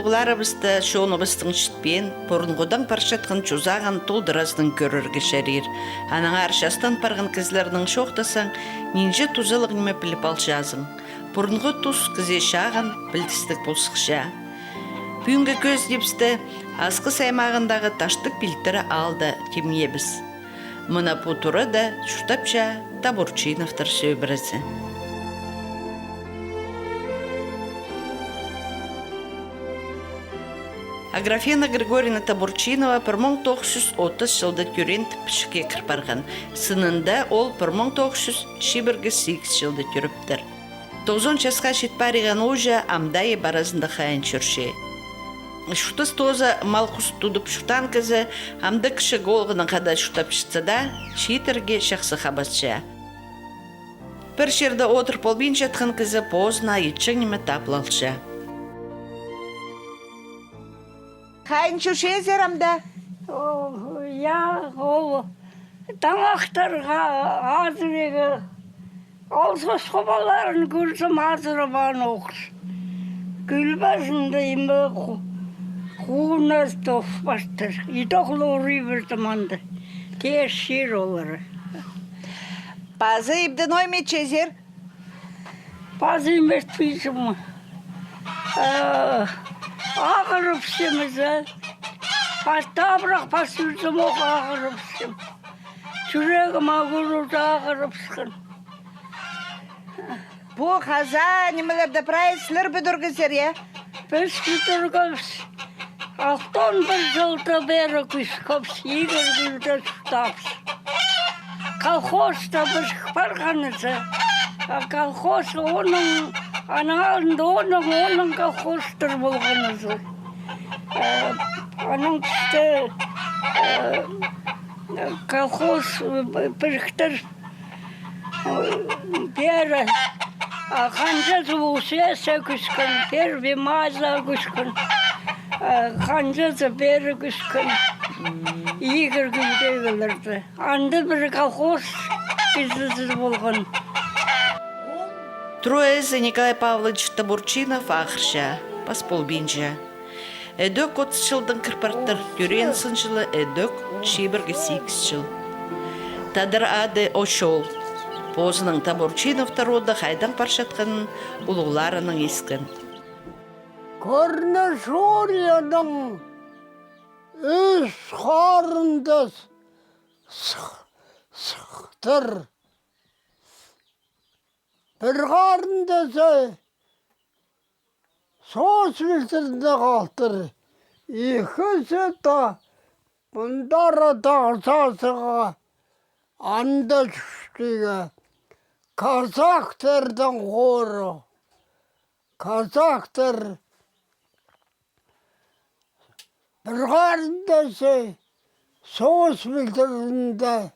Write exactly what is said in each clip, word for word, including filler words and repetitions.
Уларыбысты чоныбыстың чітпеен, пурунғыдаң парчатхан чозағын толдыразынаң кӧрерге чарир. Аннаңар частан парған кізілернең чоохтасаң, нинҷе тузалығ ниме піліп алчазың. Пурунғы тус кізее чағын пілдістіг пол сыхча. Пӱӱнгі кӧзідібісті Асхыс аймағындағы Таштык пилтірі аалда тимнеебіс. Мына пу турада чуртапча Табурчиновтар сӧбірезі. Аграфена Григорьевна Табурчинова пір муң тоғыс чӱс отыс чылда тӧреен тіпчекке кір парған. Сынында ол пір муң тоғыс чӱс чибіргі сигіс чылда тӧрептір. Тоғызон часха чит париған ууҷа амды-айып аразында хайын чӧрче. Чуртас тооза мал-хус тудып чуртаан кізі амды кічіг оолғынаң хада чуртапчатса даа, чииттерге чахсы хабасча. Пір чирде одыр полбинчатхан кізі позына итчең ниме таап алча. Хайын чӧрчезер амды? О, я, ол таңахтарға азырағы. Ол сосхабаларын кӧрзем, азырабаан охс. Кӱл пазында име ху-, хунас тох партыр. Идохлы урай пирдім анда. Тиэс чир олары. Пазы ибден оймитчезер? Пазы имет пизім. Э, ағырып симізі. Пас табырах пас ӱрзім ох ағырып сим. Чӱрегім ағырып ағырып сыххан. Пу хазаа нимелерді прай сілер пӱдіргезер, я? Піс пӱдіргебіс. Алтон пір чылда пеер кӱскебіс, игіргілде чуртабыс. Колхозта піс парғанызы. А колхоз, оның, анаң алнында, оның, оның колхозтар полғанызы. Э, анаң пісті, э, колхоз, э, піріктір. Пеер, а, ханҷазы Усеса кӱскен, пеер Вимаза кӱскен, а, ханҷазы пеер кӱскен. Игіргілдегілерді. Анда пір колхоз кізізі полған. Троезі Николай Павлович Табурчинов ағырча, пас полбинча. Ідӧк отыс чылдаң кір партыр, тӧреен сын чылы ідӧк чибіргі сигіс чыл. Тадар ады Очол. Позының Табурчиновтар оды хайдаң парчатханын улуғларынаң искен. Көрні Шурияның ӱс харындас сых-, сыхтыр. Пір харындазы соос пилтірінде халтыр. Ікі сыта мындары тағзазыға анда чӱстігі. Казахтарның хоры. Казахтар пір харындазы соос пилтірінде.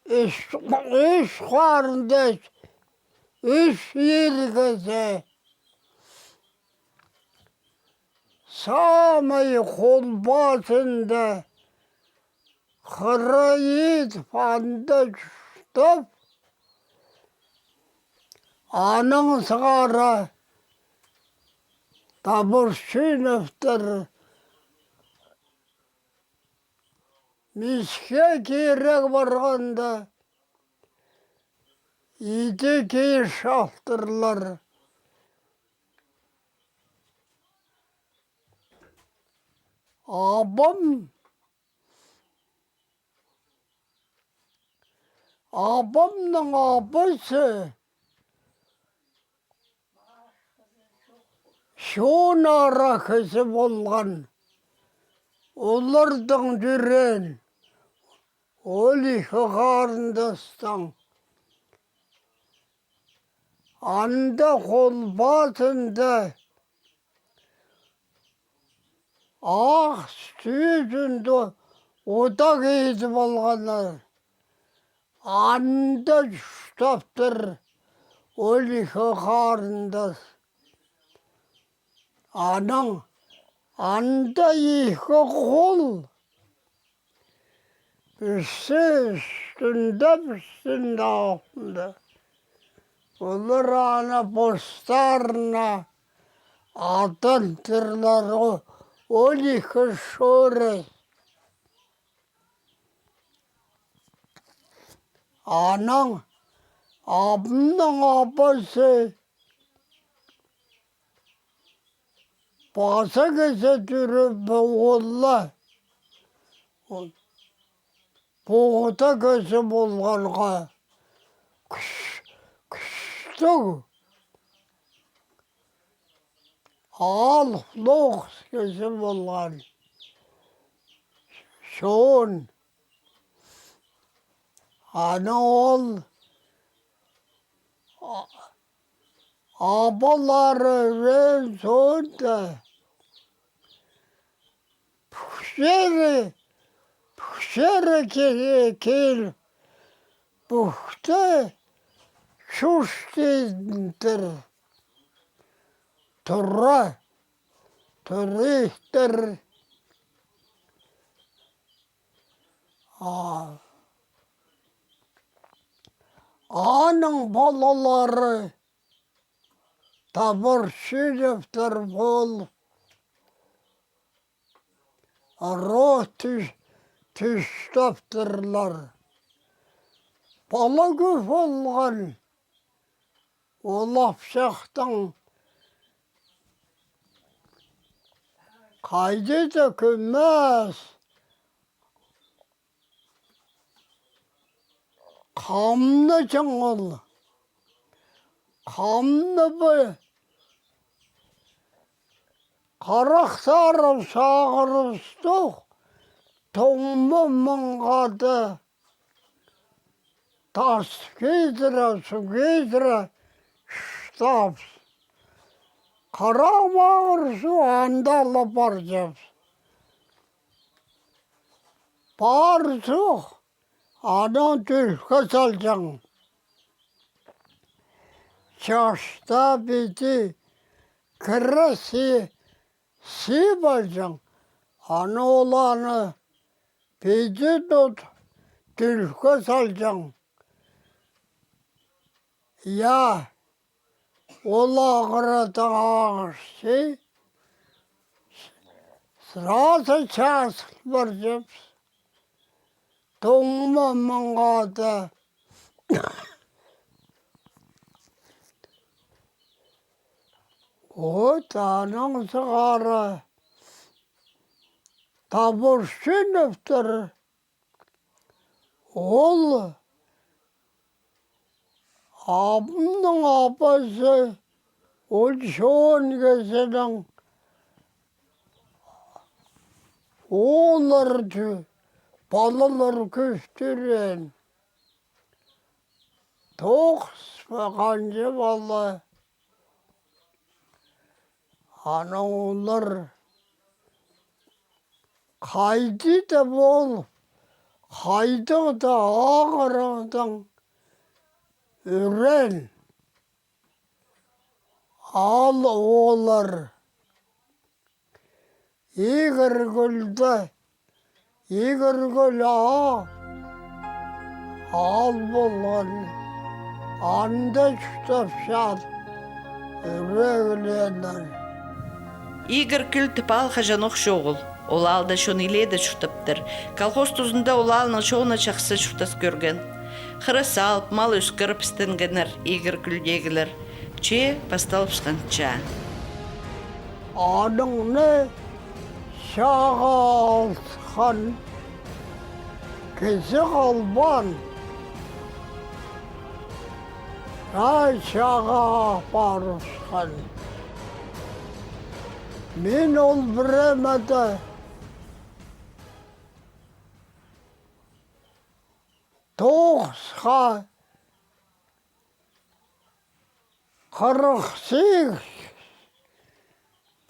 Ӱс, ӱс харындас, ӱс иргезі. Самай хол пазында хыра идіп анда чуртап, анаң сығара Табурчиновтар миске кирек парғанда, иди киир чалтырлар. Абам, абамның абазы чон ара кізі полған. Оларның тӧреен ол ікі харындастың анда хол пазында ах тӱзінді одағ идіп алғаннар. Анда чуртаптыр ол ікі харындас. Анаң анда ікі хол. Пірсі ӱстӱнде, пірсі алтында. Олар аны постарына адалтырлар, о-, он ікі шӧре. Анаң абамның абазы паза кізі тӱріп, оолы пу хада кізі полғанға кӱс-, кӱстіг. Аал лоғыс кізі полған. Чон. Аны ол а-, абалары ӱреен соонда пӱксері, пӱксері ке-, киліп, пӱкті чуш тидір. Тура, тура иттір. А, аның палалары Таборчиновтар полып, род тӱс-, тӱс таптырлар. Пала кӧп полған ол апсахтың. Хайди даа кӧмес. Хамны чаңыл. Хамны пу харахтарып сағырыбыстох, тоңма маңғады тас кидіре, суғ кидіре чуртапчабыс. Харах мағыр суғ анда ла парчабыс. Парзох, анаң тӱлкӱ салҷаң. Чашта піди кіре сии-, сип алҷаң. Аны ол аны піди тут тӱлкӱ салҷаң. Я, ол ағырығдаң ағырча, сразу чазыл парчабыс. Тоңма маңғады. Вот анаң сығара Таборчиновтар. Ол абамның абазы, ол чон кізінің ооллар тӱ-, палалар кӧп тӧреен. Тоғыс па, ханҷа пала. Анаң олар хайди даа полып, хайдағ даа ағырығдаң ӱреен. Ал олар Игорь кӧлде, Игорь кӧл а-, аал полған, анда чуртапчалар, ӱрееленер. Игорь кӧл тіп аал хаҷанох чоғыл. Ол аалда чон илееде чуртаптыр. Колхоз тузында ол аалның чоны чахсы чуртас кӧрген. Хыра салып, мал ӧскіріп істенгеннер Игорь кӧлдегілер. Че пасталыбысхан чаа. Анаң не чааға алысхан кізі халбаан, а чааға апарыбысхан. Мин ол пірееде тоғысха хырых сигіс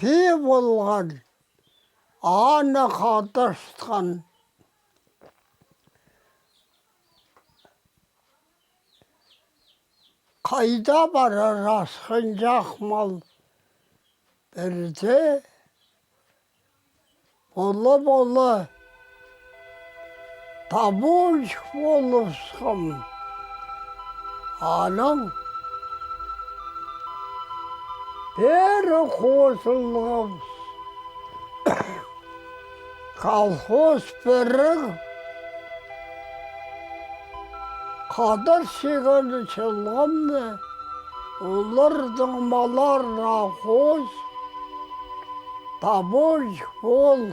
пии полған, аны хатастхан. Хайда парар асхынҷах мал? Пірдее Пола-пола табынҷых полыбысхам. Анаң Пеер хозылғабыс. Колхоз піріг хадар чиген чылғымны оларның малларына хоос, табоочы пол.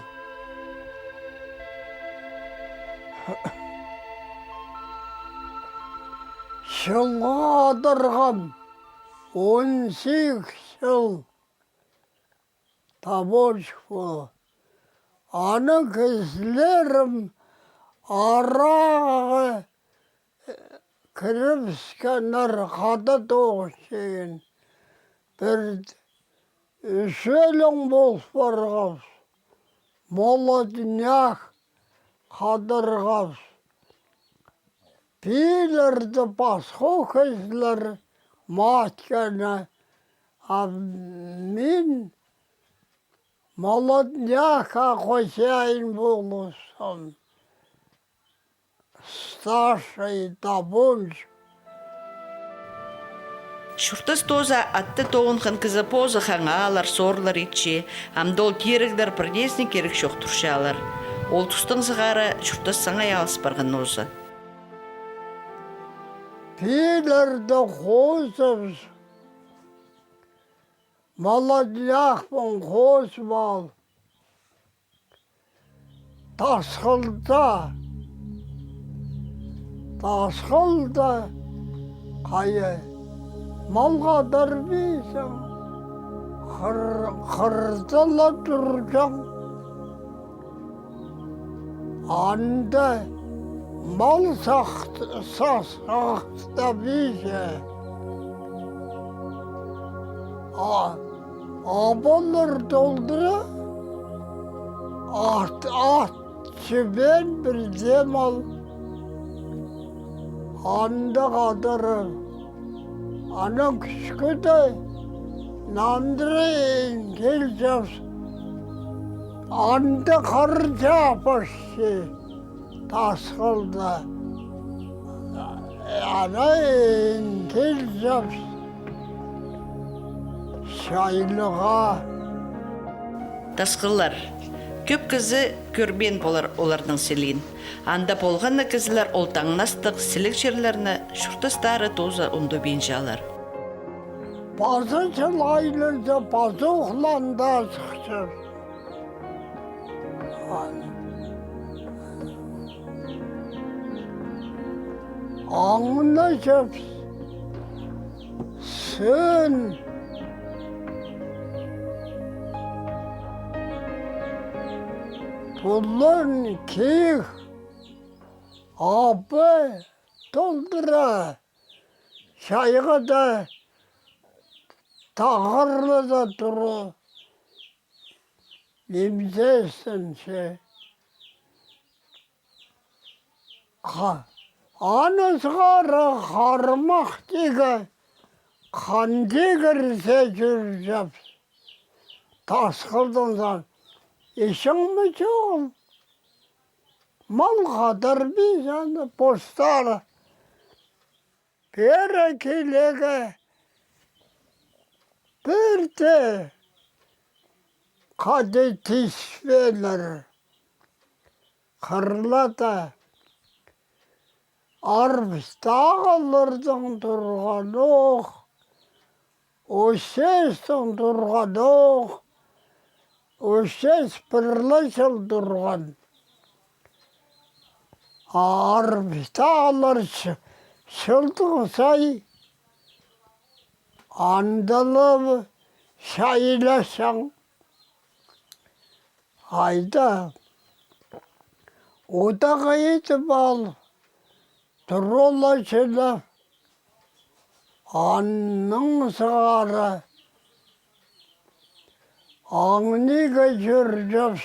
Чылға адырғам он сигіс чыл. Табоочы пол. Анаң кізілерім арағаа кірібіскеннер, хада тоғынчаң. Пір ӱс ӧлең пол парғабыс. Молодняк хадарғабыс. Пиилерді пасха кізілер матчаны, а мин молодняк хозяин полыбыстым. Старший табоочы. Чуртас тооза атты тоғынған кізі позы хаңаалар, соорлар итче, амды ол тиріглер пірдеезіне кирек чох турчалар. Ол тустаң сығара чуртас саңай алыс парған нооза. Пиилерді хозыбыс, молодняк паң хозып ал. Тасхылда. Тасхылда хайа мал хадарбинчаң, хыр-, хырда ла турҷаң. Анда мал сах-, сах-, сахтабинча. А, абалар толдыра, ат, ат чібен пірдее мал. Анда хадырып, анаң кӱскӱде нандыра ин килчебіс. Анда хырҷа пасча. Тасхылда. Анаң ин килчебіс чайлыға. Тасхыллар. Кӧп кізі кӧрбеен полар оларның сілиин. Анда полған на кізілер ол таңнастығ сіліг чирлерні чуртастары тооза ундубинчалар. Паза чыл айланча, паза охланда сыхча. Аңнажабыс. Сыын пулан киик, абы толдыра, чайғыда, тағырлада тура. Нимзестенче. Ха-, аны сығара хармах тигі, хан тигірзе чӧрҷебіс. Тасхылдаң сар. Исің ме, чоғыл? Мал хадарбинча аны постары. Пеер килерге пірдее хада тиспеелер. Хырлада арбыстағыларның турғаны ох, Осестің турғаны ох, Осес пір ле чыл турған. Арбыстағылар чы-, чылдың сай андалап чайласчаң. Айда, одағ идіп ал, туралачына, аннаң сығара аңнирға чӧрҷебіс.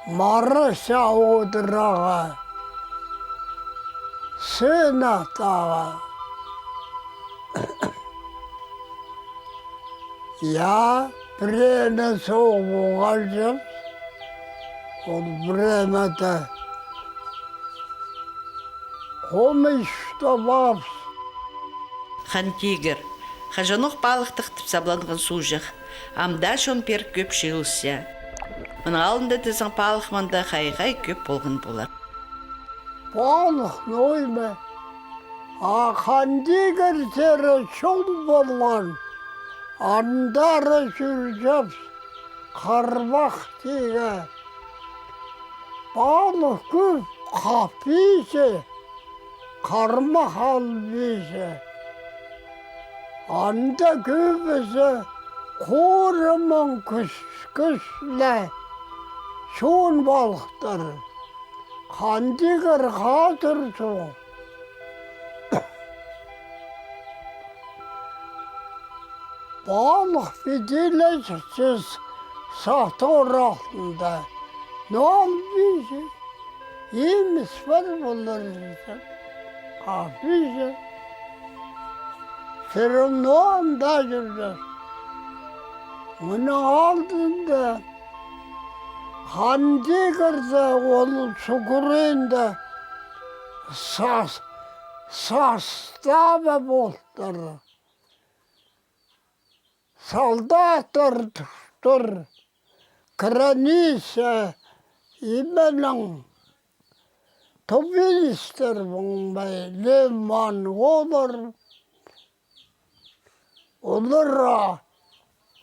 Мараса одырарға, сынатарға. Я, пірее сох полған чӧп. Ол времяда хомай чуртабыс. Хан тигір. Хаҷанох палыхтығ тіп сабланған суғҷах. Ам даа чон пеер кӧп чыылысча. Мының алнында тізең палых мында хай-хай кӧп полған полар. Палых ноо ниме, а Хан Тигір сире чол полған, андары чӧрҷеңміс Харбах тигі. Палых кӧп хаппинча, хармах албинча. Анда кӧбізі хурымаң кӱс-, кӱслі чоон палыхтар. Хан Тигір хазыр чох. Палых пиди ле чіс сахтор алтында. Но албинча. Иміс пар полар дезем, хаппинча. Всё равно анда чӧрҷеңміс. Мының алнында Хан Тигірде, ол суғ кӱренде сас-, састава полтыр. Солдаттар тустар, граница, именің тувинецтер, оңбай, ле монголлар. Олар, а,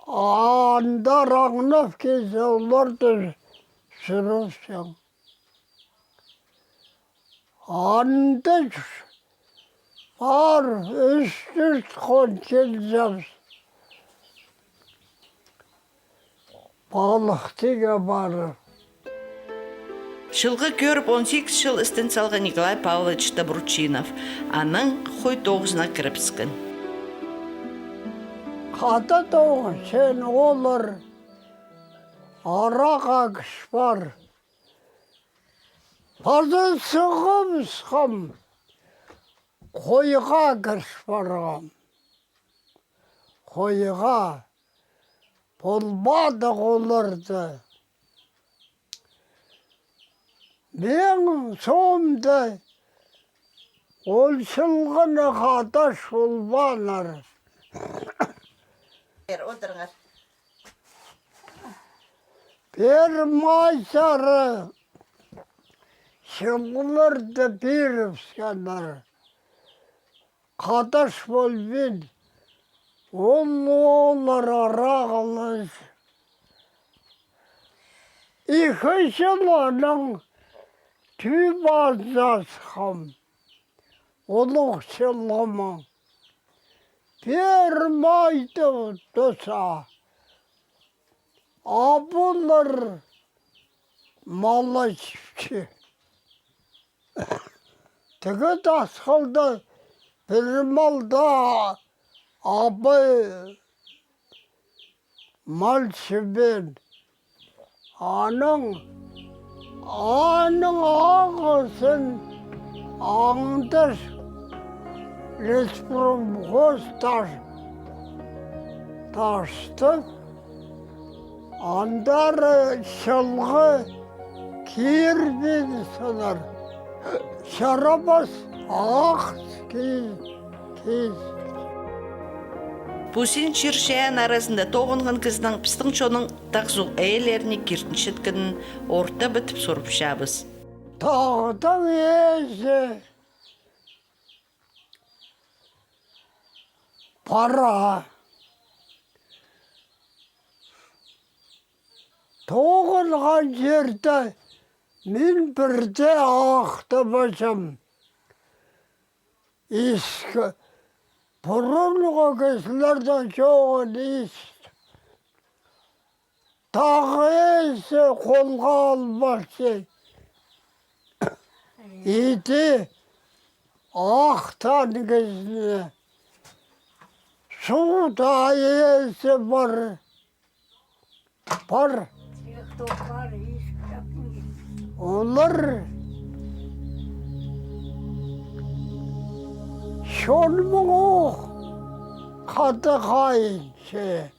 андар аңнап килзе, оларды чӧрібіссең. Анда пар ӱс-тӧрт хон килҷеңміс. Палых тигі пар. Чылғы кӧріп он сигіс чыл істен салған Николай Павлович Добручинов аның хой тоғызына кірібіскен. Хада тоғызын олар араға кіріс пар. Паза сығыбысхам, хойға кіріс парғам. Хойға полбадығ оларда. Мин соомда ол чылғыны хада чол полбааннар. Пеер май сары чылларда пирібіскеннер. Хада чол полбин, ол олар арағылас. Ікі чыл анаң тӱбазасхам, улуғ чылғымаң. Пеер майда туса, абылар малай чіпче. Тігі тасхылда пір малда абай мал чібен. Анаң, аның ағызын аңдас леспромхоз тас-, тастап, андары чылғы кирбин сынар. Чарабас ах кииз, кииз. Пу син чир-чайаан аразында тоғынған кізінің пістің чонның тағзығ ээлеріне киртінчеткенін орта пітіп сурыпчабыс. Тағдың ээзі пара. Тоғынған чирде мин пірдее ахтабаҷам. Иск, пурунғы кізілернің чооғын ис. Тағ ээзі холға албасча. Иди ахтаан кізіні. Суғда ээзі пар. Пар. Олар чонның ох хада хайынча.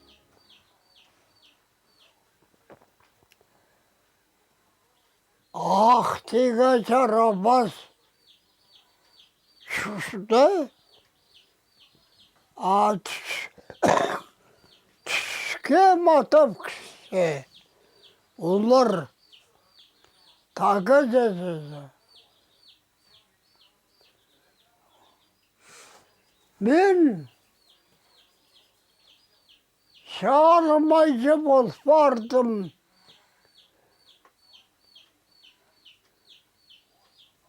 Ах тигі чарабас чуртта А тӱс-, тӱске матап кізі, олар тағызызы. Мин чарымайҷы пол пардым.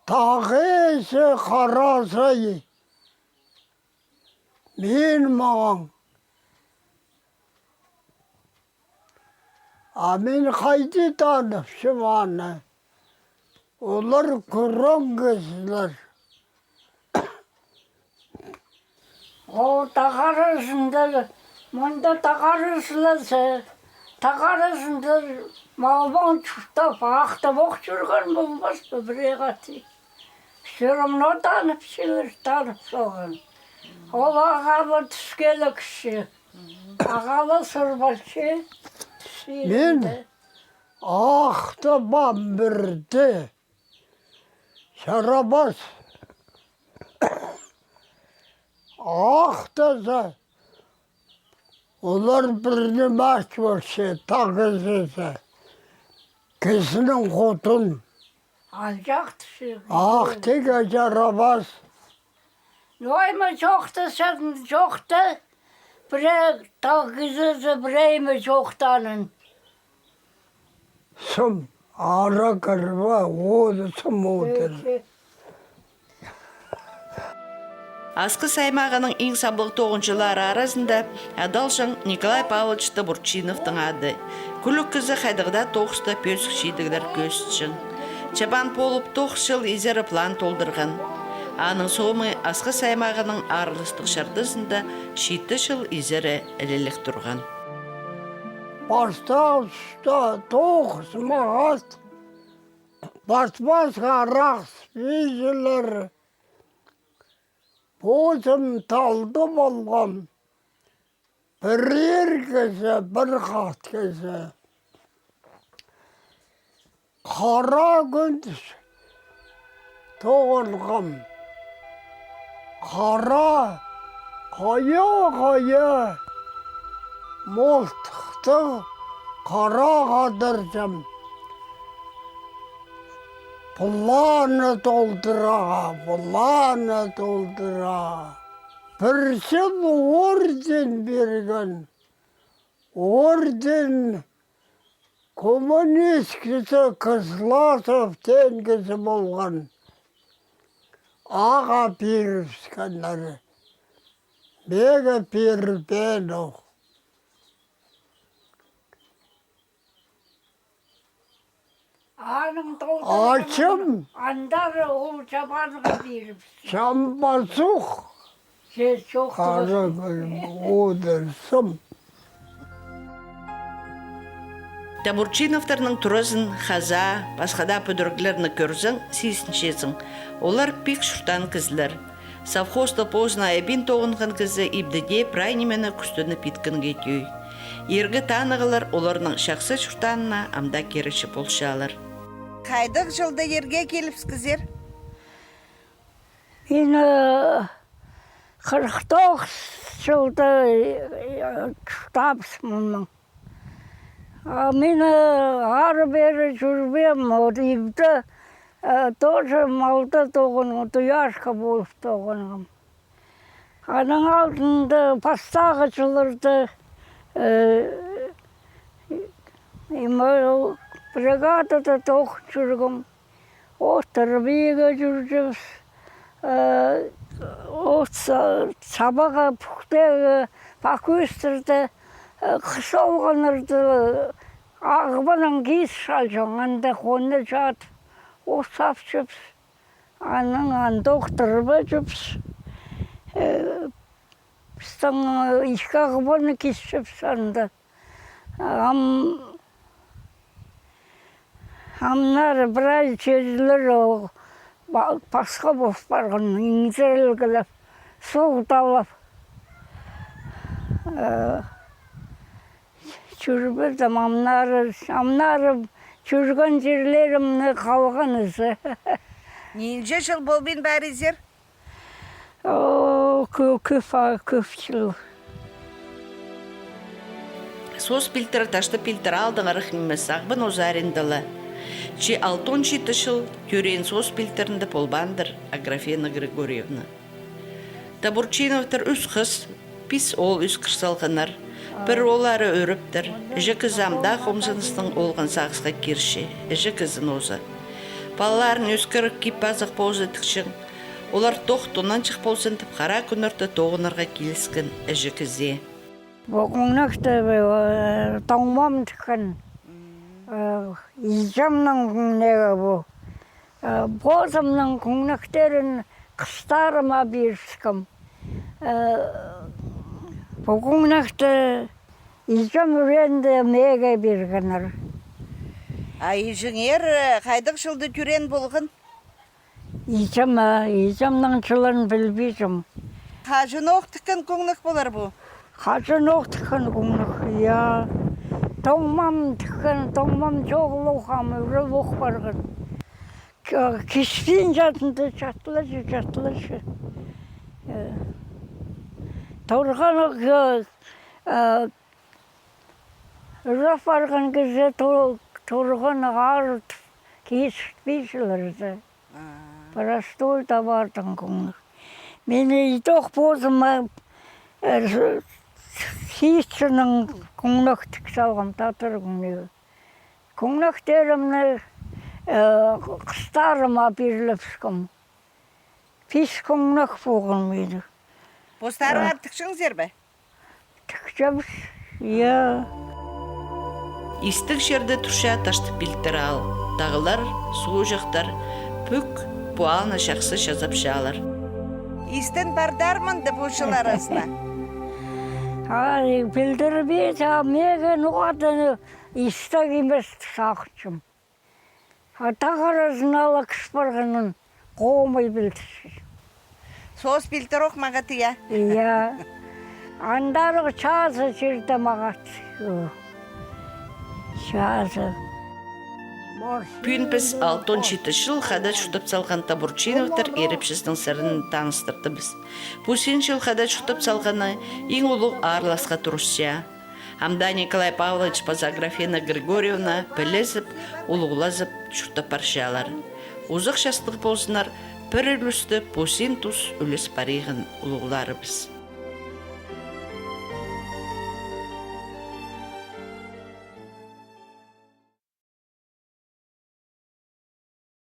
Тағызы харазай мин мағаа. А мин хайди таныпчам аны? Олар кӱрең кізілер. Ол тағ аразында, мында тағ аразында, тағ аразында малбаң чуртап, ахтап ох чӧрген полбас па пірее хати? Всё равно танып чӧр, танып салған. Ол ағаа тӱскелек кізі. Ағаа сырбалчы. Мин ахтабам пірдее. Чарабас. Ахтаза, олар пір ниме ачпасча, тағызызы. Кізінің хутын. Алҷах тӱсче. Ахтирға чарабас. Ноо ниме чоохтасчаң, чоохта. Пірее тағызызы, пірее ниме чоохтаның. Сым, ара кірбе, оды сым одыр. Асхыс аймағының иң саблығ тоғынҷылары аразында адалҷаң Николай Павлович Табурчиновтың ады. Кӱлӱк кізі хайдағ даа тоғыста пӧзік чидіглер кӧзітчең. Чабан полып, тоғыс чыл изере план толдырған. Аның сомы Асхыс аймағының араластығ чардызында читі чыл изере ілелек турған. Пастағы туста тоғыс мағат, пас-пасха арах спичілер, позым талды полғам. Пір ир кізі, пір хат кізі. Хара кӱн тоғынғам. Хара, хая-хая, мылтыхты хара хадырҷам. Планы толдыра, планы толдыра. Пір чыл орден пирген. Орден коммунист кізі Кызласов теен кізі полған. Ағаа пирібіскеннер. Мағаа пирбеен ох. Аның толдырған. Ачым. Андар ол чабанға пирібіс. Чамбазух. Же, чох. Ара кӧрім, одырсым. Табурчиновтарның туразын, хазаа, пасха даа пӱдіріглерні кӧрзең, сизінчезің. Олар пик чуртаан кізілер. Совхозта позына ибін тоғынған кізі ибде дее прай нимені кӱстеніп иткенге тӧӧй. Иргі танығлар оларның чахсы чуртаанына ам даа киречі полчалар. Хайдағ чылда ирге килібіскезер? Мин, э, хырых тоғыс чылда, э, чуртабыс муннаң. А мин, э, ары-пеері чӧрбеем, вот, ибде, э, тоже малда тоғынғам, туяшка полып тоғынғам. Аның алдында пастағы чылларда, э, ниме, бригадада тоғын чӧргем. От тырбииге чӧрҷеңміс, э, от са-, сабаға, пӱктеге, пакуйстарда, э, хыс олғаннарны, э, ағбаннаң кис салҷаң, анда хонна чат, от сапчабыс. Анаң андох тырбаҷабыс. Э, пістің, э, ікі ағбанны кисчебіс анда. Ам, амнары прай чирлер ол па-, пасха полып парған, иңзелгілеп, суғ талап. Э, чӧрбеем, амнары, амнары чӧрген чирлерімнең халған ізі. Нинҷе чыл полбин парирзар? О, Кӧ-, кӧп, а, кӧп чыл. Соос пилтірі Таштып пилтірі аалдаң арах нимес, Ағбан озаринда ла. Че алтон читі чыл тӧреен соос пилтірінде полбаандыр Аграфена Григорьевна. Табурчиновтар ӱс хыс, пис оол ӧскір салғаннар. Пір ооллары ӧрептір. Іҷе кізі ам даа хомзыныстың олған сағысха кирче, іҷе кізі нооза. Палаларын ӧскір кип-азах позы тікчең. Олар тох тонанҷых ползын тіп, хараа кӱннерде тоғынарға киліскен іҷе кізее. Пу кӱннікті, э, тоңмам тіккен. Э, иҷемнің кӱннігі пу. Э, позымның кӱнніктерін хыстарыма пирібіскем. Э, пу кӱннікті иҷем ӱреенде меге пиргеннер. А иҷеңер, э, хайдағ чылда тӧреен полған? Иҷем, а, иҷемнің чылын пілбинчем. Хаҷанох тіккен кӱннік полар пу? Хаҷанох тіккен кӱннік, я. Тоңмам тіккен, тоңмам чоғыл ох, ам ӱреп ох парған. К-, киспин чатында чатлаҷа, чатлаҷа. Э, торғаны, э, э, ӱреп парған кізі то-, торғаны ағартып кистірбинчелер. Простой товардаң кӱннік. Мин идӧк позыма, э, с-, ситченең кӱннік тік салғам, татар кӱннігі. Кӱнніктерімні, э, хыстарыма пирлепчем. Пис кӱннік полған минің. Постарыңар тікчеңзер бе? Тікчебіс, я. Истіг чирде турча Таштып пилтірі аал. Тағлар, суғҷахтар, пӱк пу аалны чахсы чазапчалар. Истең пардар мында пу чыл аразына? Ай, пілдірбин, а меге ноға-да истіг нимес сағынчам. А тағ аразына ла кірче парғанын хомай пілдірчем. Соос пилтірі ох мағат, я? Я. Андар ох чазы чирде мағат. Чазы. Пӱӱн піс алтон читі чыл хада чуртап салған Табурчиновтар ирепчізінің сырын таныстырдыбыс. Пу син чыл хада чуртап салғаны иң улуғ аарласха турысча. Амды Николай Павлович паза Аграфена Григорьевна пілізіп, улуғлазып чуртап парчалар. Узах частығ ползыннар пір ӱлӱсте пу син тус ӱлес париған улуғларыбыс.